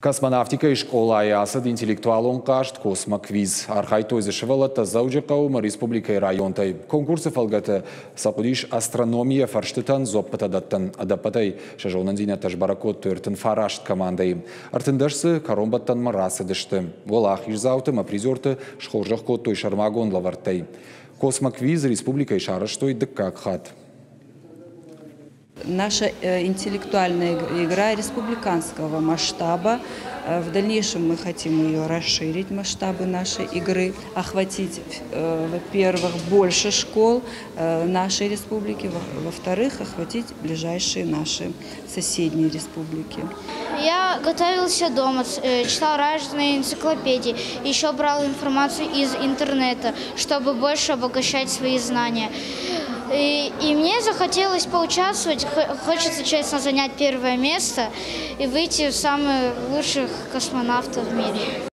Космонавтикӕйы скъолайы ацыд интеллектуалон хъазт «Космоквиз». Архайдтой дзы сывӕллӕттӕ Дзӕуджыхъӕуы ӕмӕ республикӕйы районтӕй. Конкурсы фӕлгӕты сӕ хъуыдис астрономийӕ фӕрстытӕн дзуӕппытӕ дӕттын. Ӕдӕппӕтӕй сӕ зонындзинӕдтӕ сбӕрӕг кодтой 39 командӕйы. 13 дзы кӕронбӕттӕнмӕ рацыдысты. Уӕлахиздзауты ӕмӕ призерты схорзӕх кодтой сӕрмагонд лӕвӕрттӕй. «Космоквиз» республикӕйы сарӕзтой дыккаг хатт. Наша интеллектуальная игра республиканского масштаба. В дальнейшем мы хотим ее расширить, масштабы нашей игры, охватить, во-первых, больше школ нашей республики, во-вторых, охватить ближайшие наши соседние республики. Я готовился дома, читал разные энциклопедии, еще брал информацию из интернета, чтобы больше обогащать свои знания. И мне захотелось поучаствовать, хочется, честно, занять первое место и выйти в самых лучших космонавтов в мире.